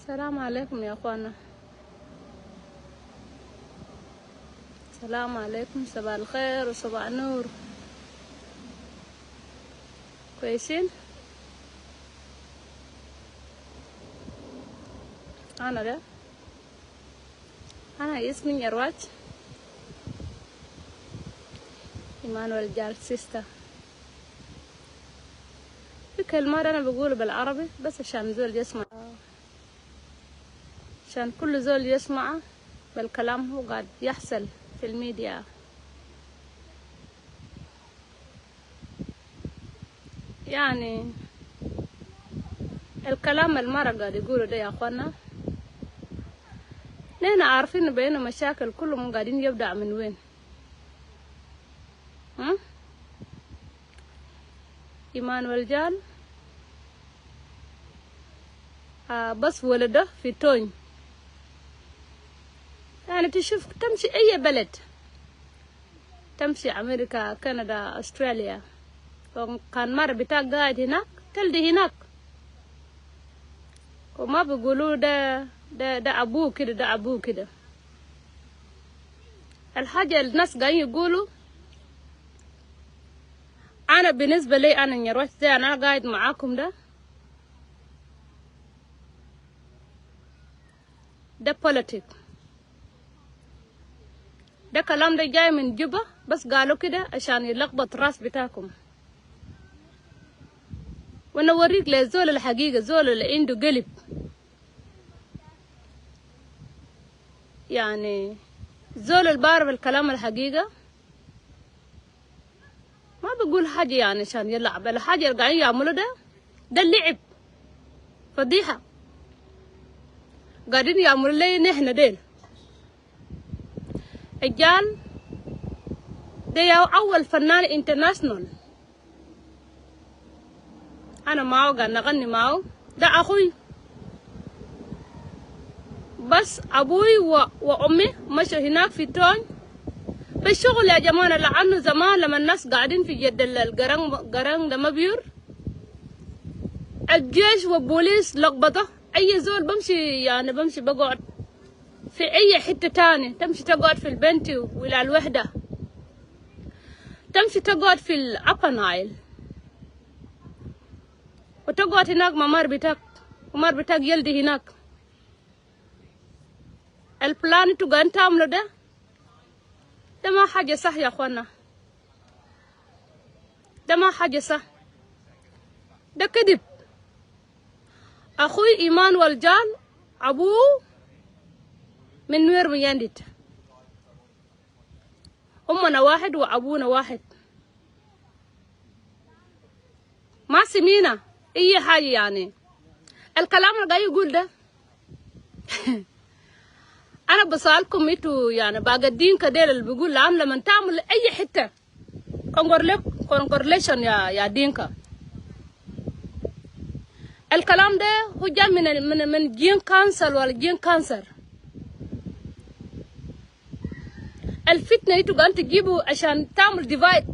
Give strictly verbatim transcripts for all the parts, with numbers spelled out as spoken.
السلام عليكم يا أخوانا. السلام عليكم، صباح الخير وصباح النور. كويسين؟ أنا ده، أنا اسمي نيروات إيمانويل جال سيستا. في كلمات أنا بقوله بالعربي بس عشان زول يسمع، عشان كل زول يسمع بالكلام هو قاعد يحصل في الميديا. يعني الكلام المرة قاعد يقولوا ده يا أخوانا، نحن عارفين بأنه مشاكل كلهم قاعدين يبدأ من وين. ها؟ إيمانويل جال، آه، بس ولده في توني. يعني تشوف، تمشي أي بلد، تمشي أمريكا، كندا، أستراليا، لو كان مرة بتاعك قاعد هناك، تلقى هناك. وما بيقولوا ده، ده، ده أبوه كده، ده أبوه كده. الحاجة الناس قاعدين يقولوا، أنا بالنسبة لي، أنا نيروات زي أنا قاعد معاكم ده، ده بوليتيك. ده كلام ده جاي من جوبا، بس قالوا كده عشان يلخبط راس بتاعكم. وأنا أوريك للزول الحقيقة، زول اللي عنده قلب. يعني، زول اللي بعرف الكلام الحقيقة ما بقول حاجة، يعني، عشان يلعب. الحاجة اللي قاعدين يعملوا ده، ده لعب، فضيحة. قاعدين يعملوا لي نحن ديل. الجال ده يا أول فنان انترناشنال. أنا معه، قاعد نغني معه. ده أخوي. بس أبوي و-، وأمي مشوا هناك في توني بالشغل يا جماعة، لأنه زمان لما الناس قاعدين في جد ال-، القرن، القرن ده ما بيور، الجيش وبوليس لخبطة. أي زول بمشي، يعني، بمشي بقعد في أي حتة تاني، تمشي تقعد في البنتي ولا الوحدة، تمشي تقعد في الأبر نايل، وتقعد هناك مع مار بتاعك، ومار بتاعك يلدي هناك. البلان انتو قاعدين تعملوا ده، ده ما حاجة صح يا أخوانا، ده ما حاجة صح، ده كذب. أخوي إيمانويل جال أبوه من نوير ميانديت، أمنا واحد وأبونا واحد. ما سمينا أي حاجة يعني. الكلام اللي قاعد يقول ده، أنا بسألكم إنتو يعني باقي الدينكا ديل اللي بيقول لهم لما تعمل أي حتة، congratulation يا، يا دينكا. الكلام ده هو جاي من ال-، من، من جين كانسل ولا جين كانسر. الفتنة إنتو قاعدين تجيبوا عشان تعمل ديفايد.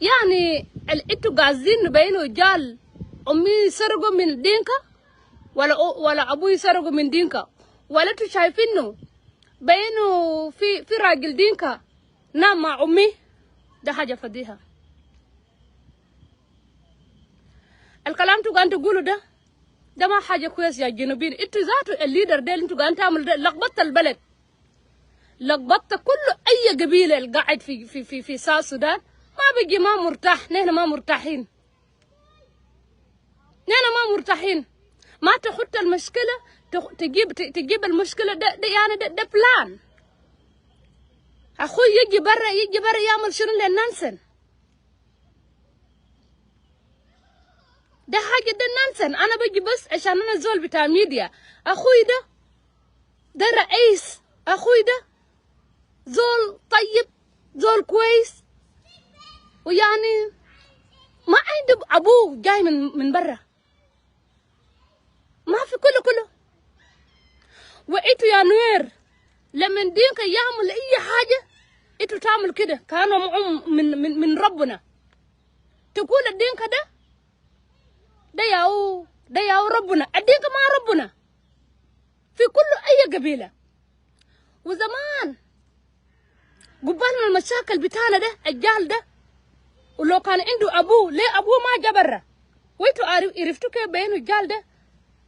يعني ال-، إنتو قاصدين بأنه جال أمي سرقوا من دينكا، ولا أو-، ولا أبوي سرقوا من دينكا، ولا إنتو شايفينه بأنه في، في راجل دينكا نام مع أمي؟ ده حاجة فضيحة. الكلام إنتو قاعدين تقولوا ده، ده ما حاجة كويس يا جنوبيين. إنتو ذاتو الليدر ده اللي إنتو قاعدين تعملوا ده لخبطت البلد، لخبطت كل أي قبيلة اللي قاعد في، في، في، في ساوث السودان. ما بيجي، ما مرتاح، نحن ما مرتاحين، نحن ما مرتاحين. ما تخط المشكلة، تخ-، تجيب، ت-، تجيب المشكلة ده، ده يعني ده، ده بلان. أخوي يجي برا، يجي برا يعمل شنو للنانسن؟ ده حاجة ده نانسن. أنا بجي بس عشان أنا زول بتاع ميديا. أخوي ده، ده رئيس. أخوي ده زول طيب، زول كويس. ويعني ما عنده أبوه جاي من، من برا. ما في كله كله. وإنتو يا نوير، لما دينكا يعمل أي حاجة، إنتو تعمل كده كأنه م-، من، من، من ربنا. تقول الدينكا ده، ده ياو، ده ياو ربنا. الدينكا ما ربنا. في كل أي قبيلة. وزمان قبالنا المشاكل بتاعنا ده، الجال ده، ولو كان عنده أبوه، ليه أبوه ما جا برا؟ وانتوا عارف-، عرفتوا كيف بينوا الجال ده؟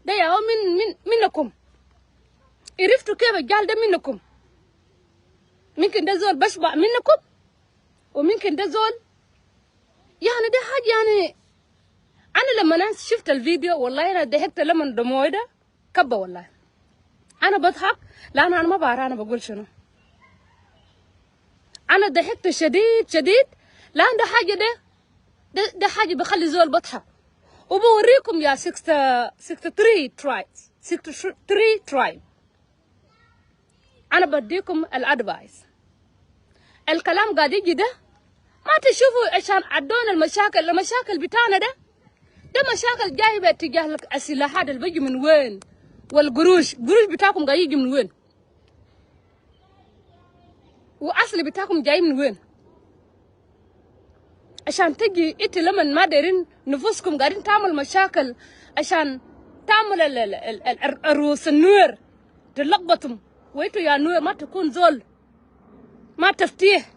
ده يا هو من، من، منكم. عرفتوا كيف الجال ده منكم؟ ممكن ده زول بشبع منكم، وممكن ده زول، يعني، ده حاجة، يعني، أنا لما أنا شفت الفيديو، والله أنا ضحكت لمن دموعي ده كبة والله. أنا بضحك لأن أنا ما بعرف أنا بقول شنو. أنا ضحكت شديد شديد لأن ده حاجة ده، ده، ده حاجة بخلي زول بضحك. وبوريكم يا sixty، sixty-three tribe، sixty-three tribe. أنا بديكم ال advice. الكلام قاعد يجي ده، ما تشوفوا عشان عدونا المشاكل، المشاكل بتاعنا ده، ده مشاكل جاي باتجاه السلاحات اللي بيجي من وين؟ والقروش، قروش بتاعكم قاعد يجي من وين؟ وأصل بتاعكم جاي من وين؟ عشان تجي إنت لمن ما دايرين نفوسكم قاعدين تعمل مشاكل عشان تعمل ال-، ال-، ال-، ال-، ال-، الرؤوس النوير تلخبطهم. وإنتوا يا نوير ما تكون زول، ما تفتيح.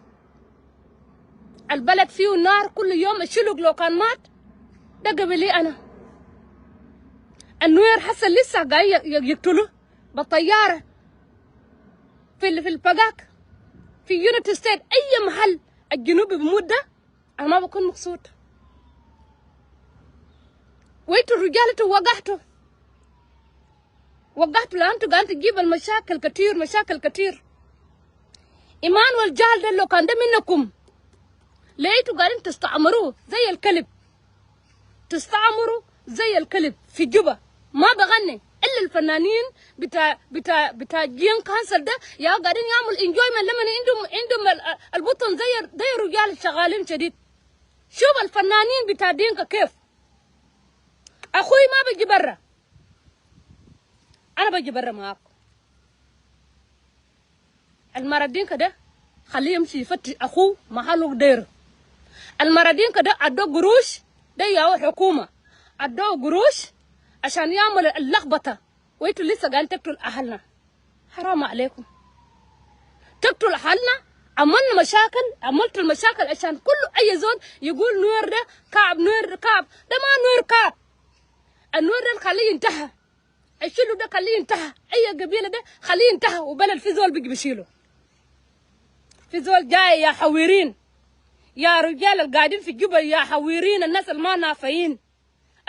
البلد فيه نار كل يوم، الشلوك لو كان مات ده قبلي أنا. النوير حسن لسه قاعد ي-، ي-، يقتلوا بالطيارة في ال-، في البقاك، في يونايتد ستيت، أي محل الجنوبي بيموت ده، أنا ما بكون مبسوط. وإنتوا الرجال إنتوا وقعتوا، وقعتوا لأنتوا قاعدين تجيب المشاكل كتير، مشاكل كتير. إيمان والجال ده لو كان ده منكم، لقيتوا قاعدين تستعمروه زي الكلب. تستعمروا زي الكلب في جوبا. ما بغني إلا الفنانين بتاع، بتاع، بتاع جين كانسل ده، يا قاعدين يعمل enjoyment لمن عندهم، عندهم ال-، ال-، البطن زي، زي الرجال الشغالين شديد. شوف الفنانين بتاع دينكا كيف. أخوي ما بيجي برا، أنا بيجي برا معاكم. المرة دينكا ده خليه يمشي يفتش أخوه محل ديره. المرة دينكا ده أدوه قروش، ده ياهو حكومة أدوه قروش عشان يعمل اللخبطة، وإنتوا لسه قاعدين تقتلوا أهلنا. حرام عليكم، تقتلوا أهلنا. عملنا مشاكل، عملتوا المشاكل عشان كل أي زول يقول نوير ده كعب، نوير ده كعب. ده ما نوير كعب. النوير ده خليه ينتهى. الشلو ده خليه ينتهى، أي قبيلة ده خليه ينتهى، وبلد في زول بيجي بيشيله. في زول جاي يا حويرين، يا رجال القاعدين في جوبا يا حويرين، الناس الما نافعين.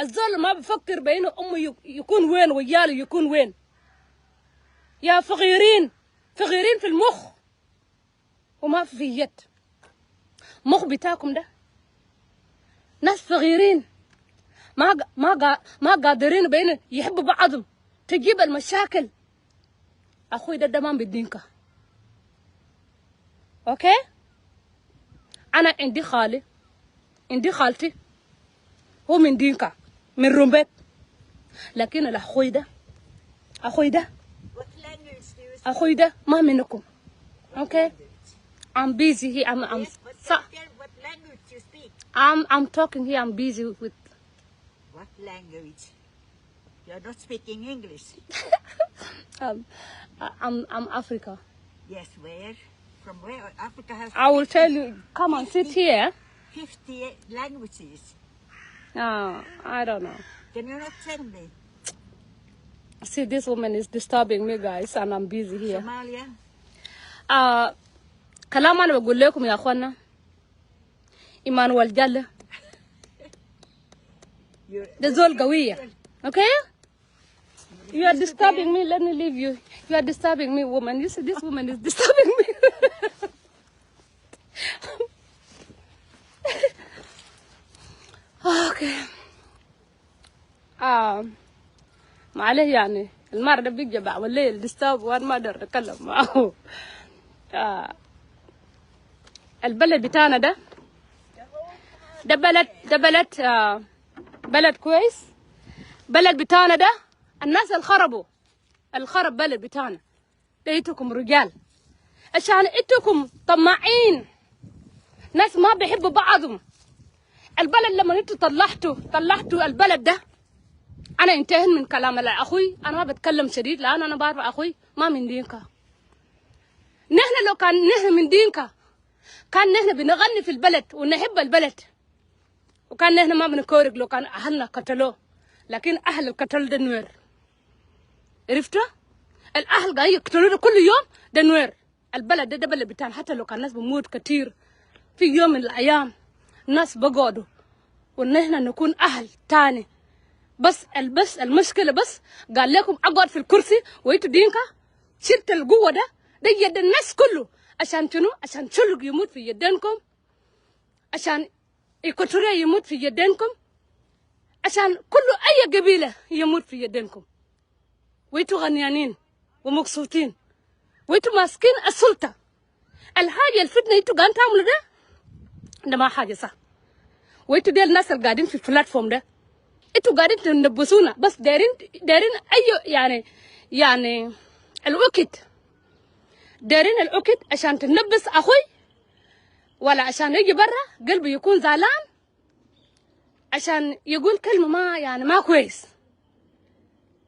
الزول ما بفكر بأنه أمه يك-، يكون وين، وعياله يكون وين. يا فقيرين، فقيرين في المخ. وما في يد. مخ بتاعكم ده ناس فقيرين، ما ق-، ما ق-، ما قادرين بين يحبوا بعضهم، تجيب المشاكل. أخوي ده، ده ما بدينكا. أوكي؟ أنا عندي خالي، عندي خالتي، هو من دينكا، من رومبيك. لكن الأخوي ده، أخوي ده، أخوي ده ما منكم. Okay? I'm busy here. I'm, I'm, Yes, but so, tell what language you speak. I'm, I'm talking here. I'm busy with What language? You're not speaking English. um, I- I'm, I'm Africa. Yes, where? From where? Africa has I will tell you. Come and sit here. Fifty languages. Uh, I don't know. Can you not tell me? See, this woman is disturbing me, guys, and I'm busy here. Somalia? Uh, كلام أنا بقول لكم يا أخوانا. إيمان والجال. ده زول قوية. Okay? You are disturbing me. Let me leave you. You are disturbing me, woman. You see, this woman is disturbing me. Okay. آه. معليه يعني، المرة ده بيجي بعمل لي ال disturb وأنا ما أقدر أتكلم معاه. آه. البلد بتاعنا ده، ده بلد، ده بلد، آه، بلد كويس. بلد بتاعنا ده، الناس الخربوا، الخرب بلد بتاعنا. لقيتكم رجال. عشان انتكم طماعين، ناس ما بيحبوا بعضهم. البلد لما انتوا طلعتوا، طلعتوا البلد ده، أنا انتهيت من كلام الأخوي، أنا ما بتكلم شديد لأن أنا بعرف أخوي ما من دينكا. نحن لو كان نحن من دينكا، كان نحن بنغني في البلد ونحب البلد، وكان نحن ما بنكورك لو كان أهلنا قتلوه، لكن أهل القتل ده نوير. عرفت؟ الأهل قاعد يقتلوا ده كل يوم، ده نوير. البلد ده، ده بلد بتاعنا، حتى لو كان ناس بموت كتير في يوم من الأيام، ناس بقعدوا ونحن نكون أهل تاني. بس ال-، بس المشكلة بس قال لكم أقعد في الكرسي وإنتوا دينكا شلت القوة ده، ده يد الناس كله. عشان شنو؟ عشان شلوك يموت في يدينكم، عشان إيكوتوريا يموت في يدينكم، عشان كل أي قبيلة يموت في يدينكم. وإنتوا غنيانين ومبسوطين، وإنتوا ماسكين السلطة. الحاجة الفتنة إنتوا قاعدين تعملوا ده، ده ما حاجة صح. وإنتوا ديل الناس القاعدين في البلاتفورم ده، إنتوا قاعدين تنبسونا، بس دايرين، دايرين أي، يعني، يعني الوقت، دايرين الوقت عشان تنبس أخوي، ولا عشان يجي برا قلبه يكون زعلان، عشان يقول كلمة ما، يعني، ما كويس.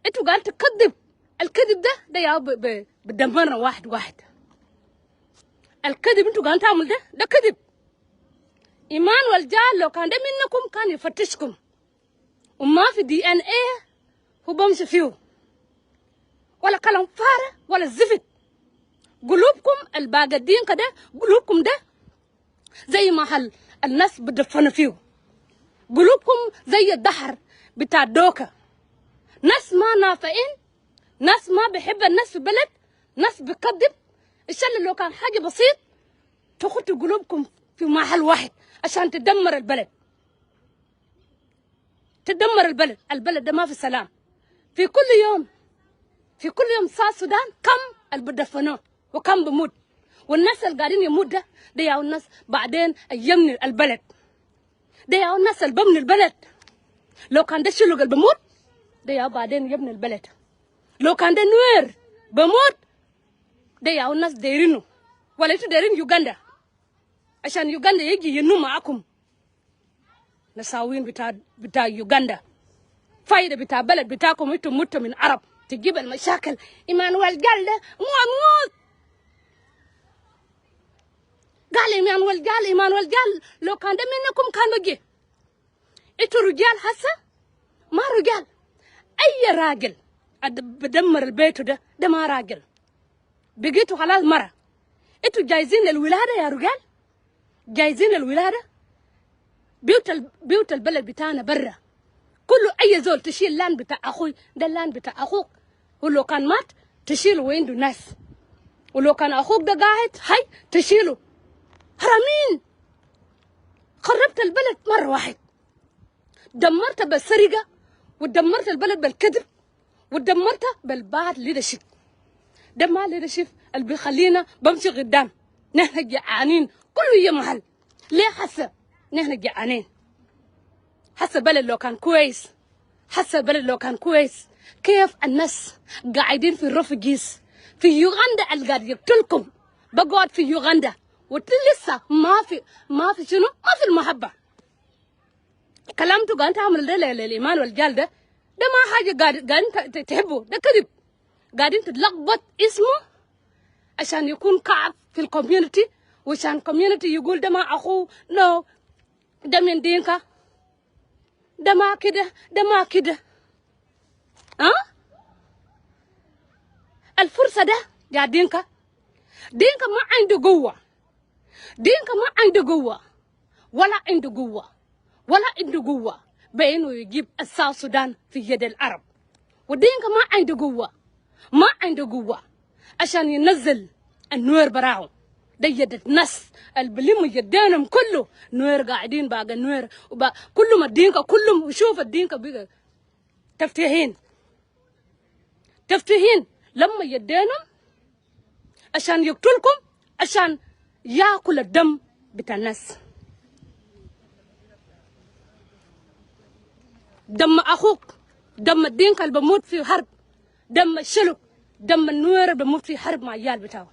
إنتوا قاعد تكذب. الكذب ده، ده يا ب-، ب-، بدمرنا واحد واحد. الكذب إنتوا قاعد تعمل ده، ده كذب. إيمان والجال لو كان ده منكم كان يفتشكم. وما في دي إن إيه هو بمشي فيه. ولا كلام فارغ، ولا زفت. قلوبكم الباقي الدين كده، قلوبكم ده زي ما هل الناس بدفنوا فيه. قلوبكم زي الدحر بتاع الدوكة. ناس ما نافعين، ناس ما بيحب الناس في البلد، ناس بيكذب. إن شاء الله لو كان حاجة بسيط، تخطوا قلوبكم في محل واحد عشان تدمر البلد. تدمر البلد. البلد ده ما في سلام. في كل يوم، في كل يوم ساوث السودان كم اللي بدفنوه وكم بموت. والناس اللي قاعدين يموت ده، ده يا الناس بعدين يبني البلد. ده يا الناس اللي ببني البلد. لو كان ده شلوك اللي بموت، ده يا بعدين يبني البلد. لو كان ده نوير بموت، ده يا الناس دايرينه. ولا إنتوا دايرين يوغندا؟ عشان يوغندا يجي ينوم معاكم. نساوين بتاع، بتاع يوغندا. فايدة بتاع بلد بتاعكم إنتوا متوا من عرب. تجيب المشاكل. إيمانويل جال ده مو موت. قال إيمانويل جال، إيمانويل جال. لو كان ده منكم كان بقي. إنتوا رجال هسه؟ ما رجال. أي راجل أد-، بدمر البيت ده، ده ما راجل. بقيتوا خلاص مرة. إنتوا جايزين للولادة يا رجال؟ جايزين للولادة؟ بيوت ال-، بيوت البلد بتاعنا برا. كله أي زول تشيل لان بتاع أخوي، ده لان بتاع أخوك. ولو كان مات، تشيله وعنده ناس. ولو كان أخوك ده قاعد حي، تشيله. حرامين! خربت البلد مرة واحد. دمرت بالسرقة، ودمرت البلد بالكذب، ودمرت بالباد ليدرشيب. ده ما ليدرشيب اللي بيخلينا بمشي قدام. نحن جعانين كل يوم محل. ليه حسه نحن جعانين؟ حسه بلد لو كان كويس، حسه بلد لو كان كويس، كيف الناس قاعدين في الرفوجيز في يوغندا اللي قاعد يقتلكم بقعد في يوغندا، ولسه ما في، ما في شنو؟ ما في المحبة. كلام إنتوا قاعدين تعملوا ده ل-، ل-، لإيمانويل جال ده، ده ما حاجة قاعد-، قاعدين ت-، ت-، تحبوا، ده كذب. قاعدين تتلخبط اسمه عشان يكون كعب في الكوميونتي، وعشان كوميونتي يقول ده ما أخوه، نو، ده من دينكا، ده ما كده، ده ما كده. ها؟ الفرصة ده يا دينكا، دينكا ما عنده قوة. دينكا ما عنده قوة، ولا عنده قوة، ولا عنده قوة بأنه يجيب الساوث السودان في يد العرب. ودينكا ما عنده قوة، ما عنده قوة عشان ينزل النوير براهم. ده يد الناس اللي بلموا يدينهم كله نوير، قاعدين باقي النوير وبا-، كل ما دينكا، كل ما شوف الدينكا بقى تفتهين. تفتهين لما يدينهم عشان يقتلكم، عشان ياكل الدم بتاع الناس. دم أخوك، دم الدينكا اللي بموت في حرب، دم الشلوك، دم النوير اللي بموت في حرب مع عيال بتاعه.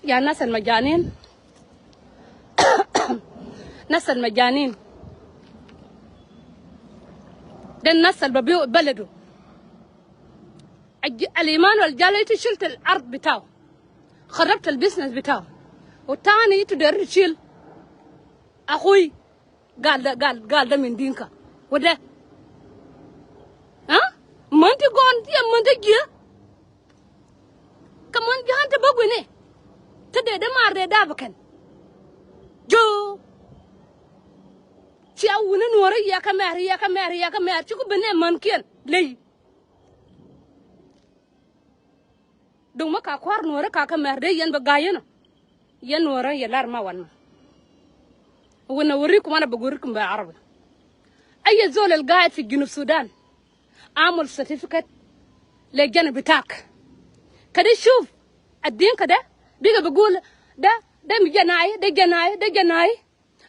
يا ناس المجانين، ناس المجانين، ده الناس اللي ببيعوا بلده. الج-، الإيمان والجالة، إنت شلت الأرض بتاعه، خربت البيزنس بتاعه، والتاني إنت داير تشيل أخوي. قال ده، قال، قال ده من دينكا. وده، ها؟ من تي قون دي، من تي جي. كمان جهان تبقوني. تدي ده مار ده دابكن. جو. تي أونا نورا يا كمار، يا كمار، يا كمار. تي كو بني من كين. لي. دو ما كاكوار نورا كاكمار ده ين بقاينا. ين نورا يلار ما ون. وأنا أوريكم، أنا بقولكم بالعربي. أي زول القاعد في جنوب السودان، أعمل سيرتيفيكت للجنة بتاعك. كده شوف الدينكا ده، بقى بقول ده، ده جناي، ده جناي، ده جناي.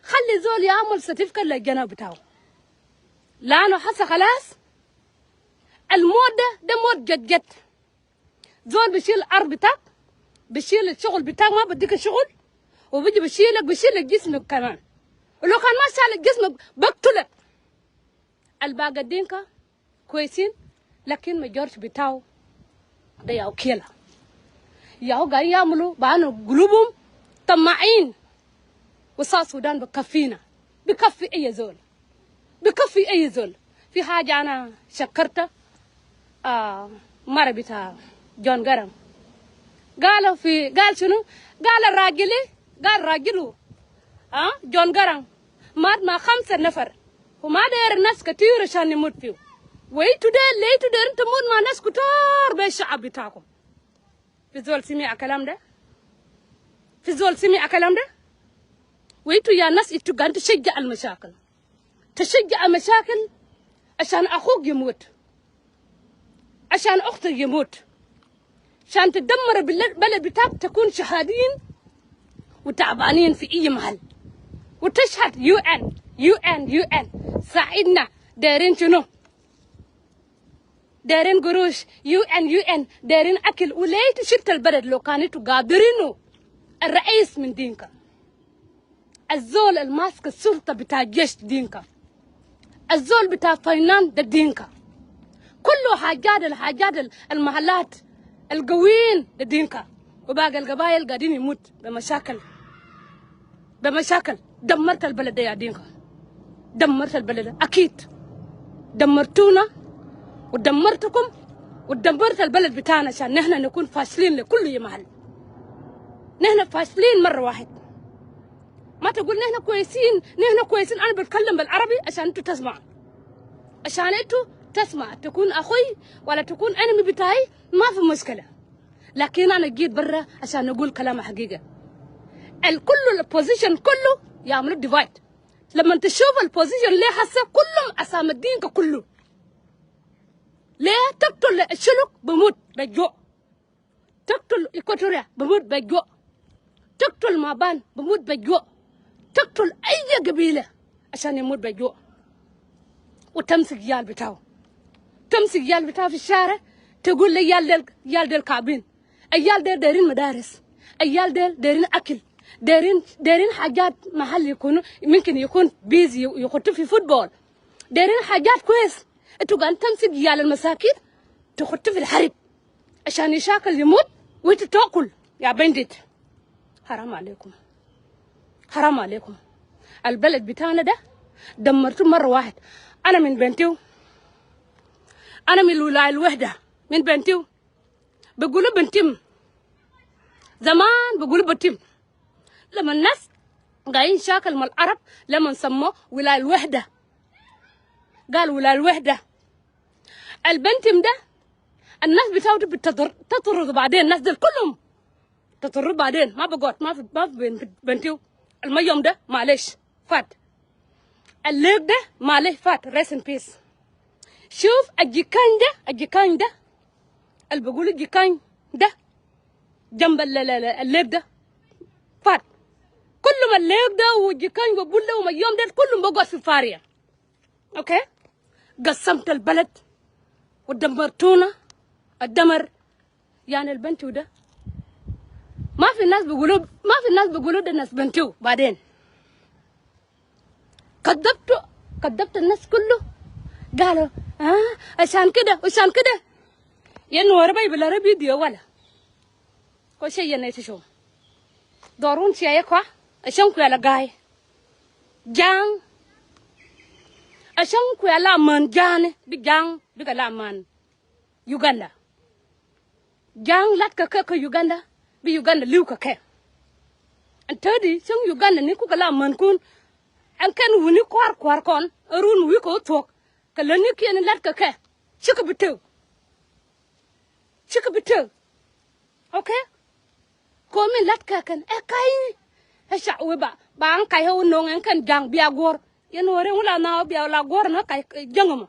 خلي زول يعمل سيرتيفيكت للجنة بتاعه. لأنه حسا خلاص الموت ده، ده موت جد جد. زول بيشيل الأرض بتاعك، بيشيل الشغل بتاعك، ما بديك الشغل، وبيجي بيشيلك، بيشيلك جسمك كمان. ولو كان ما شالك جسمك، بقتلك. الباقي دينكا كويسين، لكن ماجورتي بتاعو ده ياو كيلا. ياو قاعدين يعملوا بأنو قلوبهم طماعين. وساوث السودان بكفينا، بكفي أي زول، بكفي أي زول. في حاجة أنا شكرت، آه، مرة بتاع جون قرن. قالوا في، قال شنو؟ قال الراجل، قال راجله، آه، جون قرن مات مع خمسة نفر، وما داير ناس كتير عشان يموت فيه. وإنتو ديل، لقيتو دايرين تموت مع ناس كتار بي الشعب بتاعكم. في زول سمع الكلام ده؟ في زول سمع الكلام ده؟ وإنتو يا ناس، إنتو قاعدين تشجع المشاكل. تشجع المشاكل عشان أخوك يموت، عشان أختك يموت، عشان تدمر البلد، بلد بتاعك، تكون شحادين وتعبانين في أي محل. وتشحت يو إن، يو إن، يو إن، ساعدنا، دايرين شنو؟ دايرين قروش، يو إن، يو إن، دايرين أكل. ولقيتو شلت البلد، لو كان إنتو قادرينو. الرئيس من دينكا. الزول الماسك السلطة بتاع الجيش دينكا. الزول بتاع فاينانس ده دينكا. كله حاجات، الحاجات ال-، المحلات القويين ده دينكا. وباقي القبايل قاعدين يموت بمشاكل. بمشاكل. دمرت البلد ده يا دينكا. دمرت البلد ده. أكيد. دمرتونا ودمرتكم ودمرت البلد بتاعنا عشان نحن نكون فاشلين لكل محل. نحن فاشلين مرة واحد. ما تقول نحن كويسين، نحن كويسين. أنا بتكلم بالعربي عشان إنتو تسمع. عشان إنتو تسمع. تكون أخوي ولا تكون إنمي بتاعي، ما في مشكلة. لكن أنا جيت برا عشان نقول كلام حقيقة. الكل، الأوبوزيشن كله يعملوا ديفايد. لما تشوف الأوبوزيشن ليه هسه كلهم أسامي الدينكا كله. ليه تقتل الشلوك بموت بالجوع. تقتل إيكواتوريا بموت بالجوع. تقتل مابان بموت بالجوع. تقتل أي قبيلة عشان يموت بالجوع. وتمسك عيال بتاعو. تمسك عيال بتاعو في الشارع، تقول لي عيال ديل، عيال ديل كعبين. عيال ديل دايرين مدارس. عيال ديل دايرين أكل. دايرين، دايرين حاجات محل يكونوا، ممكن يكون بيزي يخطوا في فوتبول. دايرين حاجات كويس. إنتو قاعد تمسك عيال المساكين تخطوا في الحرب. عشان يشاكل يموت وإنت تاكل يا بندت. حرام عليكم. حرام عليكم. البلد بتاعنا ده دمرتوه مرة واحد. أنا من بنتيو. أنا من ولاية الوحدة. من بنتيو. بقولوا بنتيم. زمان بقولوا بنتيم. لما الناس قاعدين شاكل مع العرب، لما سموه ولاية الوحدة. قال ولاية الوحدة. البنتيم ده، الناس بتاعته بتطر-، تطرد بعدين، الناس ديل كلهم تطرد بعدين، ما بقعد، ما في، ما في بن-، بنتيو. الميوم ده، معلش، فات. الليك ده، معلش، فات، rest in peace. شوف الجيكان ده، الجيكان ده، اللي بقولوا الجيكان ده، جنب ال-، ال-، ال-، الليك ده، فات. كلهم الليك ده وجيكان وبولة وميوم ده، كلهم بقعد في فارية. أوكي؟ قسمت البلد ودمرتونا الدمر. يعني البنت وده ما في ناس بيقولوا، ما في ناس بيقولوا ده ناس بنتو بعدين. كذبتوا، كذبت الناس كله. قالوا، آه، عشان كده، عشان كده. يا نور بي بلا ربي ديو ولا. Ko seye ne tisho. Dorun seye kwa. Ashan ku yala gai. Jang. Ashan ku yala man jane. Bi jang. Bi kala man. Uganda. Jang lat ka ke ka Uganda. Bi Uganda liu ka ke. An tedi, shan Uganda ni ku kala man kun. An ken wuni kwar kwar kon. Arun wi ko tok. Kala ni kien lat ka ke. Chika bitew. Chika bitew. Okay? Ko min lat ka ken. E kai. E sha we ba. Ba an kai ho nong en ken jang bia gor. Yen wore wula na bia la gor na kai jang mo.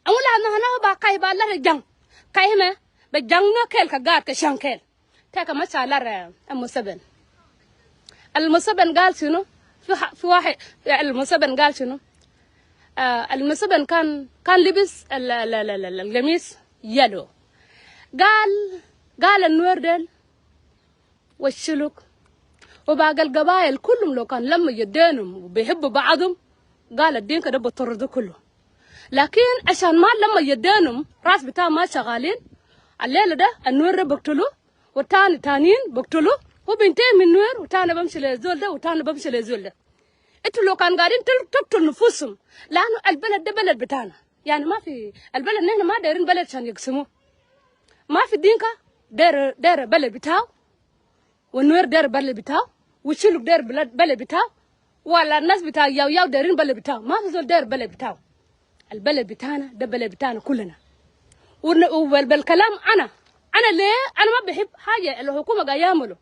An wula na na ba kai ba lat jang. Kai me. Ba jang na kel ka gat ka shan kel. Teka ma sha lar, eh, المسبن. المسبن قال شنو؟ في ح-، في واحد، يعني المسبن قال شنو؟ آه، المسبن كان، كان لبس ال-، ال-، ال-، ال-، ال-، القميص يلو. قال، قال النوير ديل والشلوك وباقي القبائل كلهم لو كان لموا يدينهم وبيحبوا بعضهم، قال الدينكا ده بطردوا كله. لكن عشان ما لموا يدينهم، راس بتاعهم ما شغالين، الليلة ده النوير ده بقتلوا، وتاني تانيين بقتلوا، هو بينتقم من نوير، وتاني بمشي للزول ده، وتاني بمشي للزول ده. انتوا لو كان قاعدين تل-، تقتلوا نفوسهم، لأنه البلد ده بلد بتاعنا. يعني ما في، البلد نحن ما دايرين بلد عشان يقسموه. ما في دينكا داير، داير بلد بتاعه، والنوير داير بلد بتاعه، والشلوك داير بلد، بلد بتاعه، ولا الناس بتاع ياو ياو دايرين بلد بتاعه. ما في زول داير بلد بتاعه. البلد بتاعنا ده بلد بتاعنا كلنا. ون-، وبال-، بالكلام أنا، أنا ليه؟ أنا ما بحب حاجة الحكومة قاعد يعمله.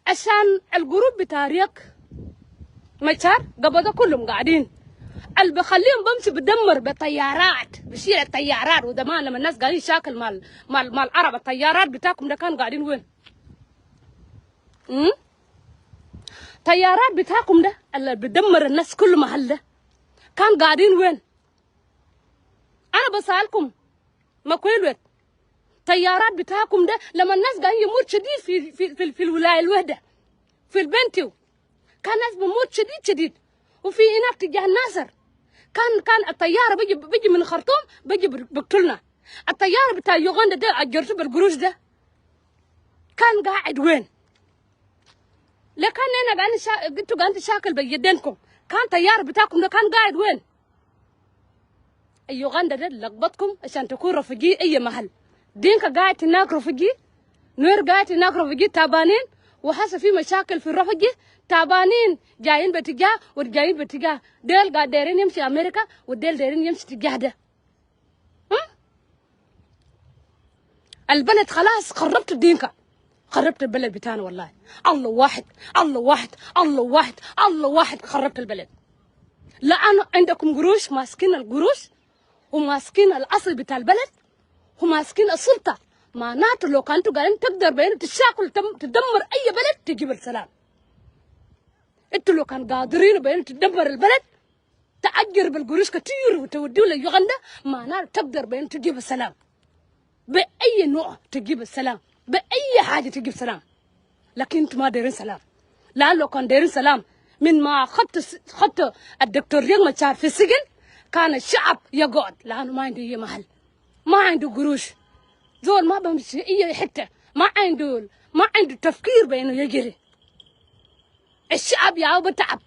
عشان القروب بتاع ريك مشار قبضوا كلهم قاعدين. اللي بخليهم بمشي بدمر بطيارات، بشيل الطيارات. وزمان لما الناس قاعدين شاكل مال، مال، مال عرب، الطيارات بتاعكم ده كان قاعدين وين؟ أم؟ طيارات بتاعكم ده اللي بدمر الناس كل محل ده كان قاعدين وين؟ أنا بسألكم، ما كويس الوقت. طيارات بتاعكم ده لما الناس قاعدين يموت شديد في، في، في، في الولاية الوحدة، في البنتيو، كان ناس بموت شديد شديد. وفي هناك تجاه الناصر، كان، كان الطيارة بيجي، بيجي من خرطوم، بيجي بر-، بقتلنا. الطيارة بتاع يوغندا ده أجرته بالقروش ده كان قاعد وين؟ لكان نحن قاعدين شا-، انتوا قاعدين تشاكل بيدينكم، كان طيارة بتاعكم ده كان قاعد وين؟ يوغندا ده لقبتكم عشان تكون رفوجي أي محل. دينكا قاعد هناك رفوجي، نوير قاعد هناك رفوجي تعبانين، وحصل في مشاكل في الرفوجي، تعبانين جايين باتجاه وجايين باتجاه. ديل قاعد دايرين يمشي أمريكا، وديل دايرين يمشي تجاه ده. ها؟ البلد خلاص خربت الدينكا. خربت البلد بتاعنا والله. الله واحد، الله واحد، الله واحد، الله واحد، خربت البلد. لأنه عندكم قروش، ماسكين القروش وماسكين الأصل بتاع البلد وماسكين السلطة. معناته لو كان انتوا قاعدين تقدر بين تشاكل تم-، تدمر أي بلد تجيب السلام. انتوا لو كان قادرين بين تدمر البلد، تأجر بالقروش كتير وتوديه ليوغندا، معناته تقدر بين تجيب السلام. بأي نوع تجيب السلام، بأي حاجة تجيب سلام. لكن انتوا ما دايرين سلام. لأن لو كان دايرين سلام، من ما خدت س-، خدت الدكتور ريك مشار في السجن، كان الشعب يقعد، لأنه ما عنده أي محل، ما عنده قروش. زول ما بمشي أي حتة، ما عنده، ما عنده تفكير بأنه يجري. الشعب ياو بتعب،